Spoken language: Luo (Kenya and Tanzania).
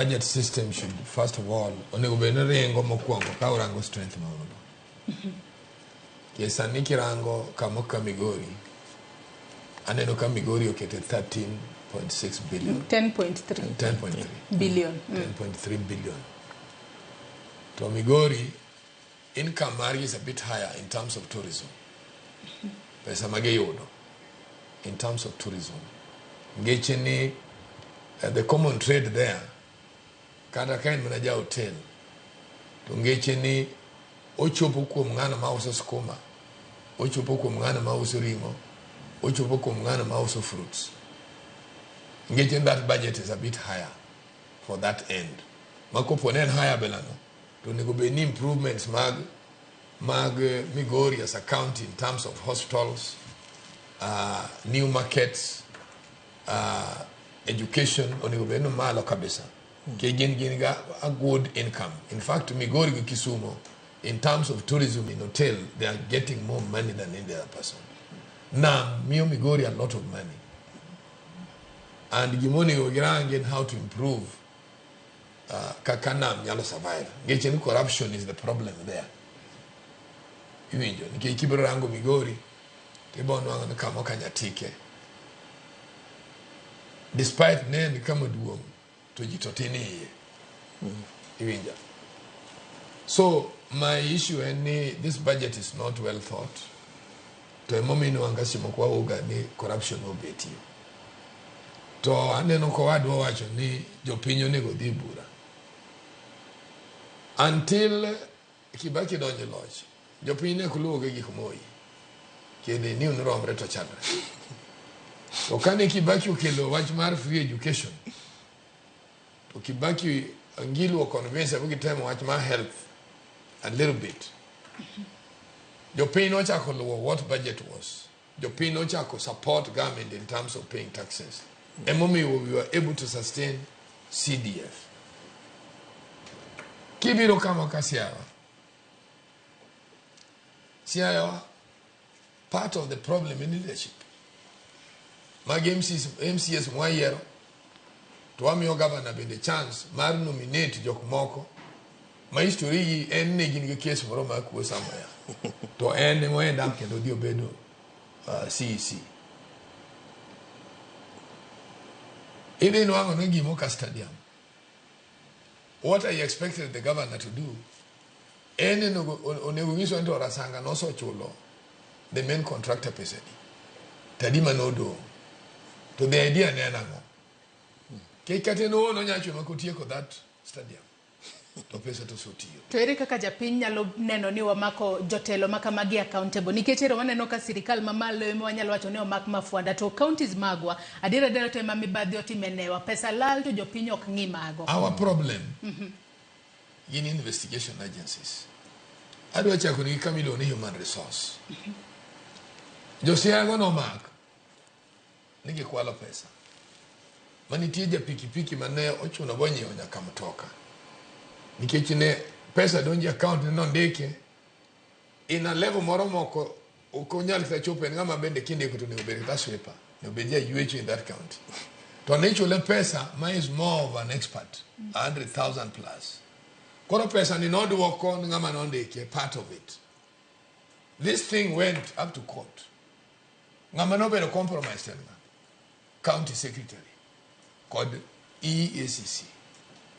Budget system should first of all onego bed ni ringo mokwongo ka orango strength ma un go. Nikech sani kirango kamo ka Migori, aneno ka Migori okete 13.6 billion. 10.3 10.3 billion. 10.3 billion. To Migori income margi is a bit higher in terms of tourism. Pesa ma giyudo in terms of tourism. Ngeche ni the common trade there kata ka en mana ja hotel to ngeche ni ochopo kuom ng'ano mauso skuma, ochopo kuom ng'ano mauso ring'o, ochopo kuom ng'ano mauso fruits. Ngeche that budget is a bit higher for that end. Ma kopo ne en higher belano, to onego bed ni improvements mag Migori as a county in terms of hospitals, new markets, education onego bed ni malo kabisa. Nikech gin ga a good income. In fact, Migori gi Kisumo, in terms of tourism in hotel, they are getting more money than any other person. Nam miyo Migori a lot of money. And gimonego girang en how to improve kaka nam nyalo survive. Nikech ni corruption is the problem there. Iwinjo, nikech kibiro rango Migori, tibo nwang'o ni kamo ka Nyatike. Despite ne en kama duong', to ji to tin iye. Iwinjo. So my issue en ni this budget is not well thought. To emomiyo inwang'o ka seche moko waoga ni corruption obetie. To aneno ka owadwa owacho ni jopiny onego dhi e bura. Until Kibaki donjo e loch, jopiny ne ok luwo gi gik Moi. Kendo ni unuromre to chalre. To kane Kibaki okelo wach mar free education, to Kibaki Ngilu o convince abo gitemo wach mar health a little bit. Jopiny nochako luwo what budget was. Jopiny nochako support government in terms of paying taxes. Emomiyo we were able to sustain CDF. Kibiro kama ka Siaya. Siaya, part of the problem in leadership. Mag MCs, MCS mwayiero to wamiyo governor bende chance mar nominate jok moko ma history gi en ni gin gi case moro mar kuo somewhere to en ema end up kendo odhi obedo CEC. Idhi nwang'o ni gimo ka stadium. What I expected the governor to do en onego nyiswa ni to Rasanga nosochulo the main contractor pesa di tadi manodong', to the idea ne en ang'o? Kech kata en owuon onya chwe makotieko that stadium to pesa to osetiyo. To ere kaka japiny nyalo neno ni wamako jotelo ma kamagi accountable? Nikech ero waneno ka sirikal mamalo ema wanyalo wacho ni omak mafwanda, to counties magwa adier adiera to ema mibadhi otime newa. Pesa lal to jopiny ok ng'i mago. Our problem gin investigation agencies. Adwa chako nigi kama iluongo ni human resource. Josiaya go nomak ni gikwalo pesa. Manitie ja pikipiki mane ochuno bonyiewo nyaka mtoka. Nikech ne pesa donjo e account ne nondike in a level moro moko ok onyal kata chopo en ng'ama bende kindiko to onego bed kata sweeper, onego bed jaywecho in that county. To ne ichule pesa ma is more of an expert, 100,000 plus. Koro pesa ni nodwoko ni ng'ama nondike part of it. This thing went up to court. Ng'ama nobedo compromised en ng'a? County secretary kod EACC.